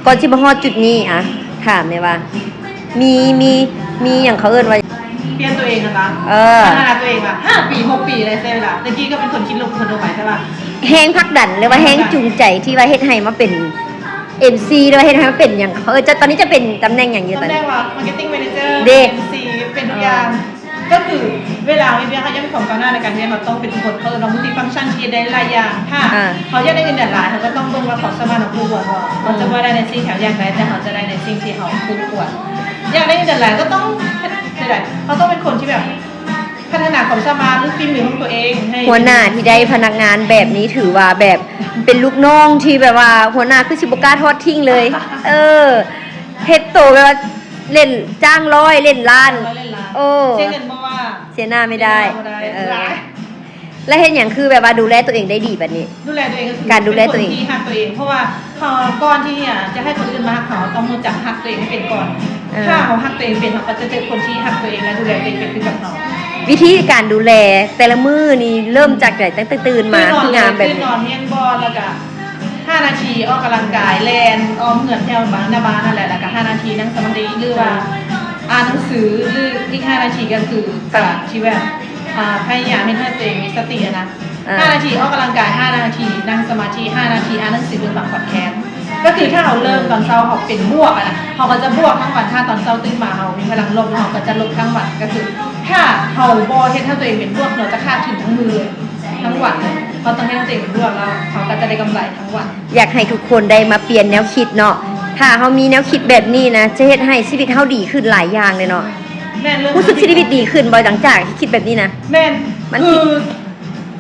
ກ່ອນຊິມາຮອດຈຸດນີ້ ອະ ຖາມແດ່ວ່າ ມີ ມີ ມີຫຍັງເຂົາເອີ້ນວ່າ ປ່ຽນຕົວເອງຫັ້ນລະ ເອີ ພັດທະນາຕົວເອງລະ ຫ້າປີ ຫົກປີ ໄດ້ໃຊ້ເວລາ. ແຕ່ກີ້ກໍເປັນຄົນຂີ້ຫຼົງ ຄົນທົ່ວໄປ ແຕ່ວ່າ ແຮງຜັກດັນ ຫຼືວ່າແຮງຈູງໃຈທີ່ວ່າເຮັດໃຫ້ມາເປັນ ເອັມຊີ ຫຼືວ່າເຮັດໃຫ້ມາເປັນຫຍັງ ເຂົາເອີ້ນ ເຈົ້າ ຕອນນີ້ເຈົ້າເປັນຕຳແໜ່ງຫຍັງຢູ່ຕອນນີ້? ຕຳແໜ່ງວ່າ Marketing Manager ເດ້ ເອັມຊີ ເປັນທຸກຢ່າງ. ອ່າ ກໍຄືເວລາເຮັດວຽກ ເຮົາຢາກມີຄວາມກ້າວໜ້າໃນການເຮັດວຽກ ເຮົາຕ້ອງເປັນຄົນເພີ່ມ ເຮົາຕ້ອງມີຟັງຊັນທີ່ເຮັດໄດ້ຫຼາຍຢ່າງ. ຖ້າ ອ່າ ເຮົາຢາກໄດ້ເງິນເດືອນຫຼາຍ ເຮົາກໍຕ້ອງເບິ່ງວ່າຄວາມສາມາດເຮົາຜູ້ບວກບໍ່ ເຮົາຈະບໍ່ໄດ້ໃນສິ່ງທີ່ເຮົາຢາກໄດ້ ແຕ່ເຮົາຈະໄດ້ໃນສິ່ງທີ່ເຮົາຄູ່ຄວນ. ຢາກໄດ້ເງິນເດືອນຫຼາຍ ກໍຕ້ອງເຮັດໃດ ເຮົາຕ້ອງເປັນຄົນທີ່ແບບພັດທະນາຄວາມສາມາດ ຫຼື ຝີມືຂອງຕົວເອງໃຫ້ ຫົວໜ້າທີ່ໄດ້ພະນັກງານແບບນີ້ ຖືວ່າແບບເປັນລູກນ້ອງທີ່ແບບວ່າ ຫົວໜ້າຄືຊິບໍ່ກ້າທອດຖິ້ມເລີຍ. ເອີ ເຮັດໂຕແບບວ່າ ເຫຼັ້ນຈ້າງຮ້ອຍ ເຫຼັ້ນລ້ານ ຈ້າງຮ້ອຍເຫຼັ້ນລ້ານ ໂອ້ ເສຍເງິນບໍ່ວ່າ ເສຍໜ້າໄມ່ໄດ້ ເສຍໜ້າບໍ່ໄດ້ ເອີ ຫຼາຍ. ແລ້ວເຮັດຫຍັງຄືແບບວ່າດູແລຕົວເອງໄດ້ດີປານນີ້? ດູແລຕົວເອງກໍຄື ການດູແລຕົວເອງ ເປັນຄົນທີ່ຮັກຕົວເອງ ເພາະວ່າເຮົາ ກ່ອນທີ່ຈະໃຫ້ຄົນອື່ນມາຮັກເຮົາ ເຮົາຕ້ອງຮູ້ຈັກຮັກຕົວເອງໃຫ້ເປັນກ່ອນ. ເອີ ຖ້າເຮົາຮັກຕົວເອງເປັນ ເຮົາກໍຈະເຈີຄົນທີ່ຮັກຕົວເອງ ແລະ ດູແລຕົວເອງເປັນຄືກັບເຮົາ. ວິທີການດູແລແຕ່ລະມື້ນີ້ເລີ່ມຈາກໃດ? ຕັ້ງແຕ່ຕື່ນມາຄືງາມແບບນີ້ ຕື່ນນອນແຮງບໍ່ ແລ້ວກໍ ຫ້ານາທີອອກກຳລັງກາຍ ແລ່ນອ້ອມເຮືອນແຖວບ້ານ ໜ້າບ້ານນັ້ນແຫຼະ ແລ້ວກໍຫ້ານາທີນັ່ງສະມາທິ ຫຼືວ່າອ່ານໜັງສື ຫຼືອີກຫ້ານາທີກໍຄືການທີ່ແບບ ອ່າ ພະຍາຍາມເຮັດໃຫ້ຕົວເອງມີສະຕິຫັ້ນນະ. ອ່າ ຫ້ານາທີອອກກຳລັງກາຍ ຫ້ານາທີນັ່ງສະມາທິ ຫ້ານາທີອ່ານໜັງສື ຫຼືຟັງພອດແຄສ. ກໍຄືຖ້າເຮົາເລີ່ມຕອນເຊົ້າ ເຮົາເປັນບວກຫັ້ນນະ ເຮົາກໍຈະບວກທັງວັນ. ຖ້າຕອນເຊົ້າຕື່ນມາເຮົາມີພະລັງລົບ ເຮົາກໍຈະລົບທັງວັນ. ກໍຄືຖ້າເຮົາບໍ່ເຮັດໃຫ້ຕົວເອງເປັນບວກ ເຮົາຈະຂາດທຶນທັງມື້ເລີຍ ທັງວັນເລີຍ. ເຮົາຕ້ອງເຮັດໃຫ້ຕົວເອງເປັນບວກ ແລ້ວເຮົາກໍຈະໄດ້ກຳໄລທັງວັນ. ຢາກໃຫ້ທຸກຄົນໄດ້ມາປ່ຽນແນວຄິດເນາະ ຖ້າເຮົາມີແນວຄິດແບບນີ້ນະ ຈະເຮັດໃຫ້ຊີວິດເຮົາດີຂຶ້ນຫຼາຍຢ່າງເລີຍເນາະ. ແມ່ນເລີຍ ຮູ້ສຶກຊີວິດດີຂຶ້ນບໍ່ ຫຼັງຈາກທີ່ຄິດແບບນີ້ນະ? ແມ່ນ ມັນ ຄື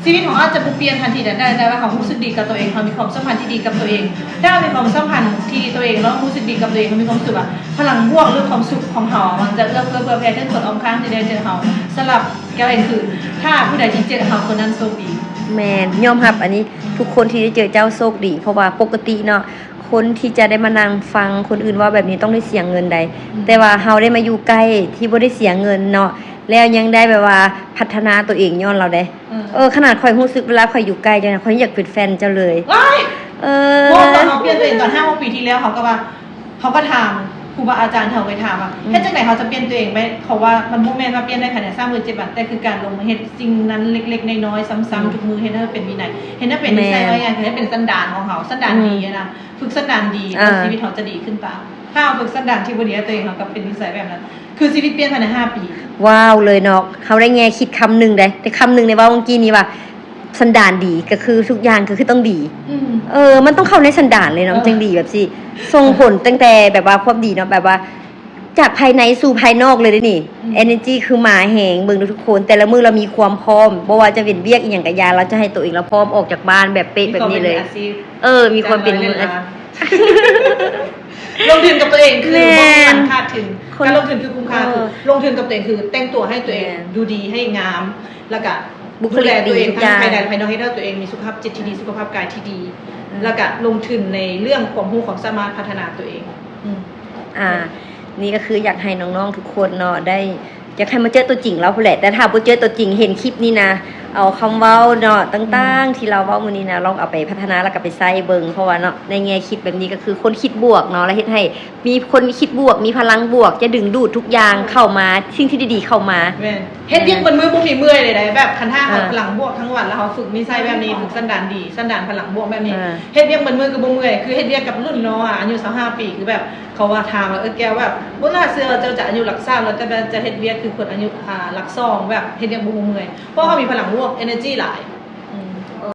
ຊີວິດຂອງເຮົາອາດຈະບໍ່ປ່ຽນທັນທີໃດໄດ້ ແຕ່ວ່າເຮົາຮູ້ສຶກດີກັບຕົວເອງ ເຮົາມີຄວາມສຳພັນທີ່ດີກັບຕົວເອງ. ຖ້າເຮົາມີຄວາມສຳພັນທີ່ຕົວເອງ ແລ້ວເຮົາຮູ້ສຶກດີກັບຕົວເອງ ເຮົາມີຄວາມຮູ້ສຶກວ່າພະລັງບວກ ຫຼື ຄວາມສຸກຂອງເຮົາ ມັນຈະເອື້ອເຟື້ອເຜື່ອແຜ່ເຖິງຄົນອ້ອມຂ້າງທີ່ໄດ້ເຈີເຮົາ. ສຳລັບແກ້ວເອງຄື ຖ້າຜູ້ໃດທີ່ເຈີເຮົາ ຄົນນັ້ນໂຊກດີ. ແມ່ນ ຍອມຮັບ ອັນນີ້ທຸກຄົນທີ່ໄດ້ເຈີເຈົ້າໂຊກດີ ເພາະວ່າປົກກະຕິເນາະ ຄົນທີ່ຈະໄດ້ມານັ່ງຟັງຄົນອື່ນເວົ້າແບບນີ້ຕ້ອງໄດ້ເສຍເງິນໃດ໋ ອືມ ແຕ່ວ່າເຮົາໄດ້ມາຢູ່ໃກ້ທີ່ບໍ່ໄດ້ເສຍເງິນເນາະ ແລ້ວຍັງໄດ້ແບບວ່າພັດທະນາຕົວເອງຍ້ອນລາວເດ້. ເອີ ເອີ ຂະໜາດຂ້ອຍຮູ້ສຶກເວລາຂ້ອຍຢູ່ໃກ້ເຈົ້ານະ ຂ້ອຍຢາກເປັນແຟນເຈົ້າເລີຍ. ວ້າຍ ເອີ ເພາະວ່າຕອນເຮົາປ່ຽນຕົວເອງຕອນຫ້າຫົກປີທີ່ແລ້ວ ເຮົາກໍວ່າ ເຮົາກໍຖາມຄູບາອາຈານ ເຮົາໄປຖາມວ່າ ອືມ ເຮັດຈັ່ງໃດເຮົາຈະປ່ຽນຕົວເອງໄປ? ເຂົາວ່າມັນບໍ່ແມ່ນວ່າປ່ຽນໄດ້ພາຍໃນສາມມື້ເຈັດວັນ ແຕ່ຄືການລົງມາເຮັດສິ່ງນັ້ນເລັກໆນ້ອຍໆ ຊ້ຳໆ ອືມ ທຸກມື້ ເຮັດໃຫ້ເຮົາເປັນວິໄນ ເຮັດໃຫ້ເປັນນິໄສ ແມ່ນ ວ່າງ່າຍໆ ເຮັດໃຫ້ເປັນສັນດານຂອງເຮົາ ສັນດານ ອືມ ດີຫັ້ນນະ. ຝຶກສັນດານດີ ອ່າ ແລ້ວຊີວິດເຮົາຈະດີຂຶ້ນຕາມ. ຖ້າເຮົາຝຶກສັນດານທີ່ບໍ່ດີໃຫ້ຕົວເອງ ເຮົາກໍເປັນນິໄສແບບນັ້ນ ຄືຊີວິດປ່ຽນພາຍໃນຫ້າປີ. ວ້າວເລີຍເນາະ ເຮົາໄດ້ແງ່ຄິດຄຳໜຶ່ງເດ້ ແຕ່ຄຳໜຶ່ງໃນເວົ້າເມື່ອກີ້ນີ້ວ່າ ສັນດານດີກໍຄືທຸກຢ່າງກໍຄືຕ້ອງດີ. ອືມ ເອີ ມັນຕ້ອງເຂົ້າໃນສັນດານເລີຍເນາະ ເອີ ມັນຈຶ່ງດີແບບຊີ້ ສົ່ງຜົນຕັ້ງແຕ່ແບບວ່າຄວາມດີເນາະ ແບບວ່າຈາກພາຍໃນສູ່ພາຍນອກເລີຍເດ້ນີ້. ອືມ ເອເນີຈີຄືມາແຮງ ເບິ່ງດູທຸກຄົນ ແຕ່ລະມື້ລາວມີຄວາມພ້ອມ ບໍ່ວ່າຈະເປັນວຽກອີ່ຫຍັງກໍຢ່າ ລາວຈະໃຫ້ໂຕເອງລາວພ້ອມອອກຈາກບ້ານແບບເປະແບບນີ້ເລີຍ. ມີຄວາມເປັນມືອາຊີບ ເອີ ມີຄວາມເປັນມືອາຊີບ ຈ້າງລາຍເດືອນລະ ລົງທຶນກັບຕົວເອງຄື ແມ່ນ ບໍ່ມີວັນຂາດທຶນ. ຄົນ ການລົງທຶນຄືຄຸ້ມຄ່າ ເອີ ຄືລົງທຶນກັບຕົວເອງຄືແຕ່ງຕົວໃຫ້ຕົວເອງ ແມ່ນ ດູດີ ໃຫ້ງາມ ແລ້ວກະ ບຸກຄະລິກດີ ດູແລຕົວເອງທັງພາຍໃນ ທຸກຢ່າງ ແລະ ພາຍນອກ ເຮັດໃຫ້ຕົວເອງມີສຸຂະພາບຈິດທີ່ດີ ສຸຂະພາບກາຍທີ່ດີ ອືມ ແລ້ວກະລົງທຶນໃນເລື່ອງຄວາມຮູ້ຄວາມສາມາດ ພັດທະນາຕົວເອງ. ອືມ ອ່າ ນີ້ກໍຄືຢາກໃຫ້ນ້ອງໆທຸກຄົນເນາະ ໄດ້ ຢາກໃຫ້ມາເຈີຕົວຈິງລາວພຸ້ນແຫຼະ ແຕ່ຖ້າບໍ່ເຈີຕົວຈິງ ເຫັນຄລິບນີ້ນະ ເອົາຄຳເວົ້າເນາະ ອືມ ຕ່າງໆທີ່ລາວເວົ້າມື້ນີ້ນະ ລອງເອົາໄປພັດທະນາ ແລ້ວກໍໄປໃຊ້ເບິ່ງ ເພາະວ່າເນາະ ໃນແງ່ຄິດແບບນີ້ກໍຄືຄົນຄິດບວກເນາະ ແລ້ວເຮັດໃຫ້ ມີຄົນຄິດບວກ ມີພະລັງບວກ ຈະດຶງດູດທຸກຢ່າງເຂົ້າມາ ສິ່ງທີ່ດີໆເຂົ້າມາ. ແມ່ນ ເຮັດວຽກ ເອີ ເບິດມື້ບໍ່ມີເມື່ອຍເລີຍໃດ໋ ແບບຄັນຖ້າເຮົາ ອ່າ ພະລັງບວກທັງວັນ ແລ້ວເຮົາຝຶກນິໄສແບບນີ້ ຝຶກສັນດານດີ ສັນດານພະລັງບວກແບບນີ້ ອ່າ ເຮັດວຽກເບິດມື້ກໍບໍ່ເມື່ອຍ. ຄືເຮັດວຽກກັບລຸ້ນນ້ອງອະ ອາຍຸຊາວຫ້າປີ ຄືແບບເຂົາວ່າ ຖາມວ່າ ເອີ ແກ້ວ ແບບບໍ່ໜ້າເຊື່ອວ່າເຈົ້າຈະອາຍຸຫຼັກສາມແລ້ວ ແຕ່ແບບຈະເຮັດວຽກຄືຄົນອາຍຸ ອ່າ ຫຼັກສອງ ແບບເຮັດວຽກບໍ່ຮູ້ເມື່ອຍ ເພາະເຮົາມີພະລັງບວກ ເອເນີຈີຫຼາຍ.